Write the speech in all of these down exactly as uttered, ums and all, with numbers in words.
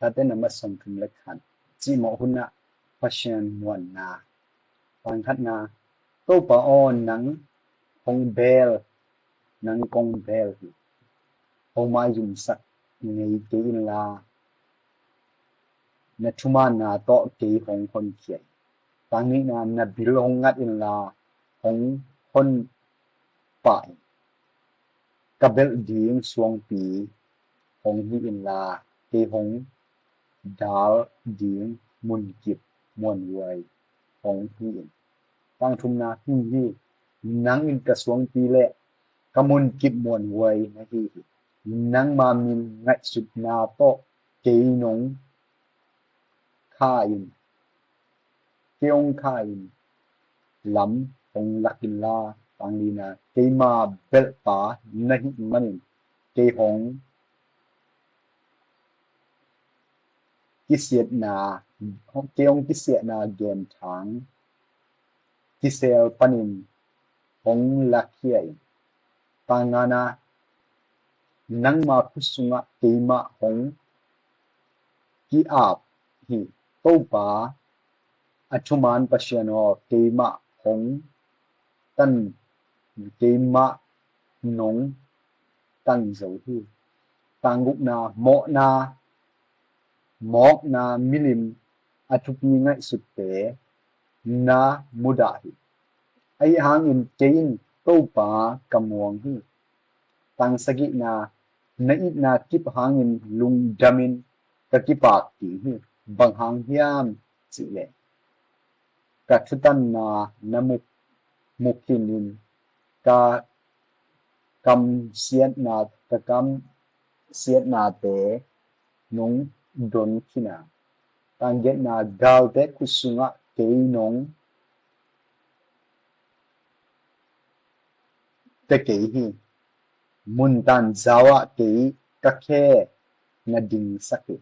Late nambat sawmthum le khat. Cimawh hunah Pasian muanna. Tang khatna, Topa aw, nang hong bel, nang kong bel hi. Hong maizumsak ngei kei inla, na thumaanna tawh kei hong honkhia in. Tang nihna, na bil hong ngat inla, hong hon pah in. Ka belh ding suangpi hong hi inla, kei hong dal ding munkip muanhuai hong hi in. Tang thumna, hi hi, nang in ka suangpi le ka munkip muanhuai na hi hi. Nangma min ngaihsutna tawh kei nong kha in, kei hong kha in lam hong lak inla. Tang lina, keima belhpa na hih manin kei hong kisiatna, kei hong kisiatna genthang kisel panin hong lakhia in. Tang ngana, nangma khut sungah keimah hong ki-ap hi. Topa, a thuman Pasian aw, keimah hong tan, keimah nong tan zo hi. Tang gukna, mawhna, mawkna milim a thupi ngaihsutte na mudah hi. Ahi hangin kei in Topa ka muang hi. Tang sagihna, na itna kip hangin lungdamin ka kipak ding hi. Bang hang hiam cihleh, ka thutanna na mu, mu khinin ka kam siatna, ka kam siatnate nong don khin a. Tang giatna, galte khut sungah kei nong pia kei hi. Mun tanzau ah kei ka khe na dingsak hi.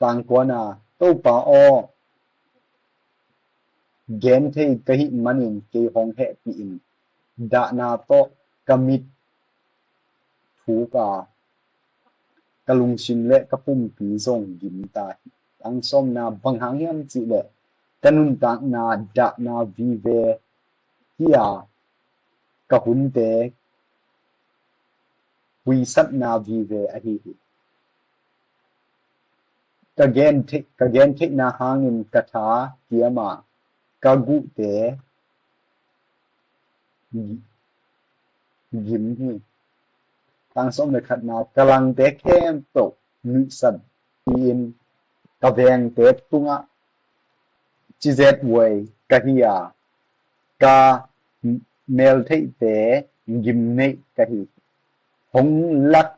Tang kuana, Topa aw, genthei ka hih manin kei hong hehpih in. Dahna tawh ka mit thuk a, ka lungsim le ka pumpi zong gim ta hi. Tang sawmna, bang hang hiam cihleh, ka nuntakna dahna vive hi a, ka hunte huisatna vive ahi hi. Ka gentheih, ka gentheihna hangin ka tha kiam a, ka guhte gi, gim hi. Tang sawm le khatna, ka langte khempeuh nuihsat hi-in, ka vengte tungah cizet huai ka hi a, ka meltheihte gimneih ka hi. Hong lak,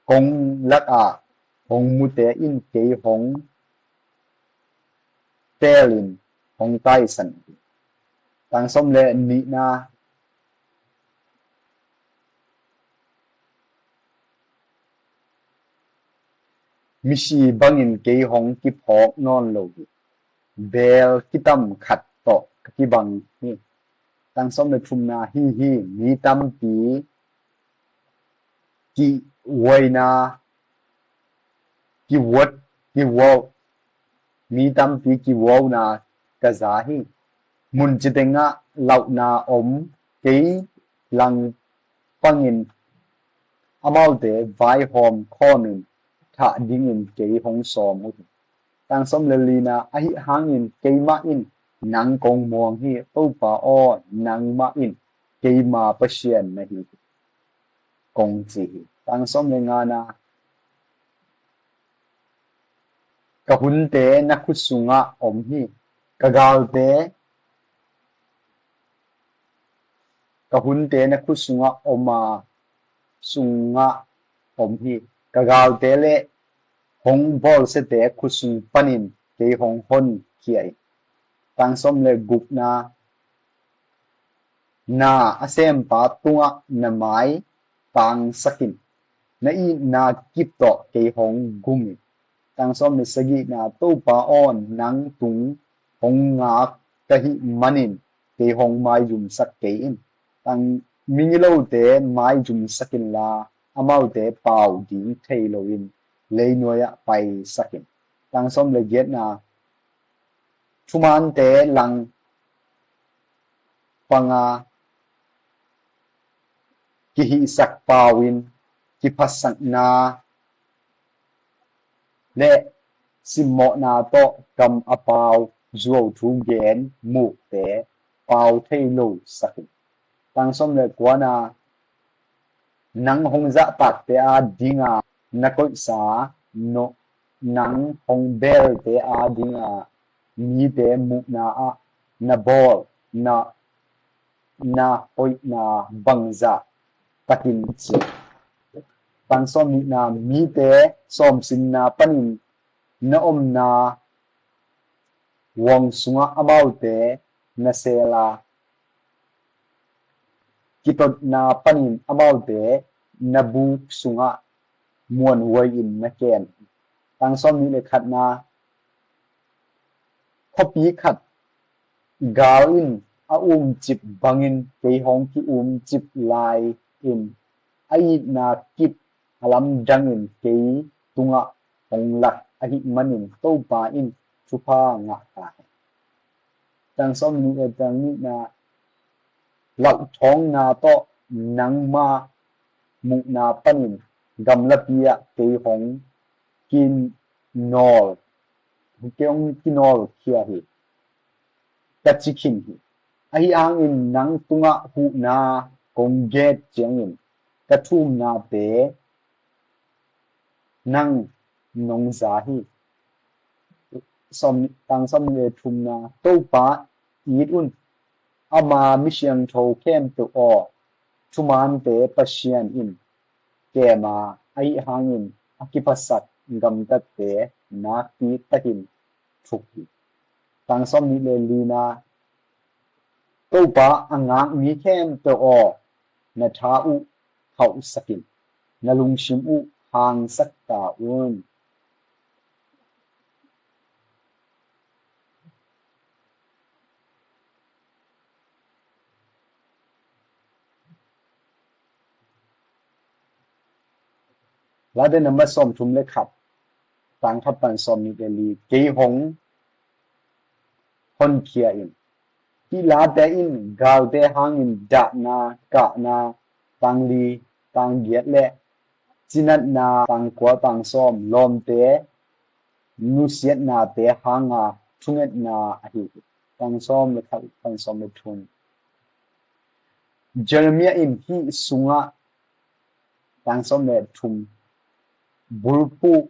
kong lakah hong mute in kei hong teelin hong taisan hi. Tang sawm le nihna, misi bangin kei hong kiphawk nawn lo hi. Beel kitam khat tawh ka kibang hi. Tang sawm le thumna, hi hi, mi tampi kihuaina, kihuat, kihuau, mi tampi kihuauna ka za hi. Mun citengah lauhna om, kei langpangin amaute vaihawm khawmin thah dingin kei hong sawm uh hi. Tang sawm le lina, ahi hangin keimah in nang kong muang hi. Topa aw, nangmah in keima Pasian na hi hi, kong ci hi. Tang sawm le ngana, ka hunte na khut sungah om hi. Ka galte, ka hunte na khut sungah om a, sungah om hi. Ka galte le hong bawlsiate khut sung panin kei hong honkhia hi. Tang sawm le gukna, na a sempa tungah na mai tangsak in, na itna kip tawh kei hong gum hi. Tang sawm le sagihna, Topa aw, nang tung hong ngak ka hih manin kei hong maizumsak kei in. Tang, migilote maizumsak inla, amaute pau ding thei loin leinuai-ah paisak in. Tang sawm le giatna, thumante lang panga kihihsak pau in, kiphatsakna le simmawhna tawh kam a pau zuau thu gen mukte pau thei lo sak in. Tang sawm le kuana, nang hong zahtakte a dinga na koihsa, no, nang hong belte a dinga mite muhna ah na bawl, na, na hoihna bangzah takin ci. Tang sawm nihna, mite sawmsinna panin na omna huang sungah amaute na sela, kitotna panin amaute na buk sungah muanhuai in na kem. Tang sawm nih le khatna, khuapi khat gal in a umcip bangin kei hong ki-umcip lai in, a itna kip a lamdangin kei tungah hong lak ahih manin Topa in thupha ngah ta hen. Tang sawm nih le tang nihna, lauhthawngna tawh nangma muhna panin gamlapi ah kei hong kinawl, kei hong kinawl khia hi, ka ci khin hi. Ahi hangin nang tungah huhna kong gen ciangin ka thumnate nang nong za hi. Sawm, tang sawm nih le thumna, Topa it un, ama mi siangtho khempeuh aw, thumante Pasian in kem a, ahi hangin a kiphasak gamtatte nakpi takin thuk hi. Tang sawm nih le lina, Topa a ngak mi khempeuh aw, na tha uh khauhsak in, na lungsim uh hangsak ta un. Late nambat sawmthum le khat, tang khat pan sawm nih le li, kei hong honkhia in. Hih late in galte hangin dahna, kahna, tang li, tang giat le cinatna, tang kua, tang sawm, lawmte nusiatnate hanga thungetna ahi hi. Tang sawm le khat pan sawm le thum. Jeremiah in hih sungah, tang sawm le thum, bulphuh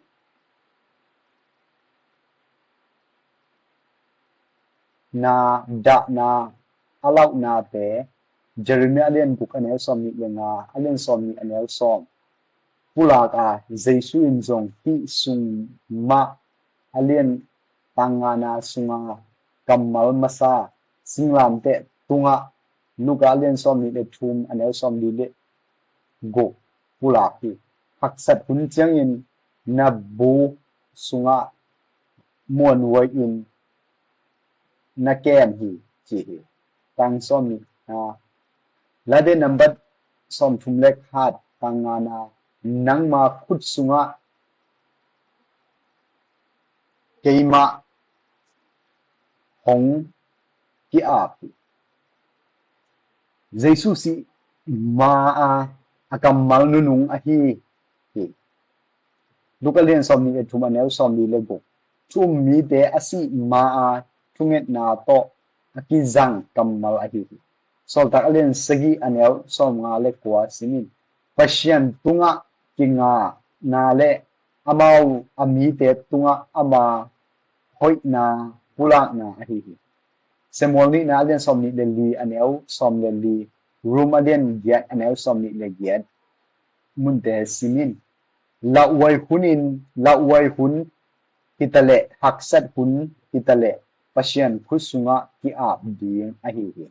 na dahna a lauhnate, Jeremiah a lian guk a neu sawm nih le nga, a lian sawm nih a neu sawm, pulak a, Jesu in zong hih sung mah a lian tang ngana sunga kammal masa singlamteh tungah, Luka a lian sawm nih le thum a neu sawm li le guk pulak hi. Haksat hun ciangin na bu sungah muanhuai in na kem hi, ci hi. Tang sawm nih, ah, Late nambat sawmthum le khat, tang ngana, nangma khut sungah keimah hong ki-ap hi. Jesu sih ma-a a kammal nunung ahi hi. Luka lian sawm nih le thum a neu sawm li le guk. Thu um mite a sih ma-a thungetna tawh a kizang kammal ahi hi. Sawltak a lian sagih a neu sawm nga le kua simin, Pasian tungah kingana le amau a mite tungah ama hoihna pulakna ahi hi. Samuel nihna a lian sawm nih le li a neu sawm le li, Rom a lian giat a neu sawm nih le giat munte simin, lauhuai hun in, lauhuai hun hitaleh, haksat hun hitaleh, Pasian khut sungah ki-ap ding ahi hi.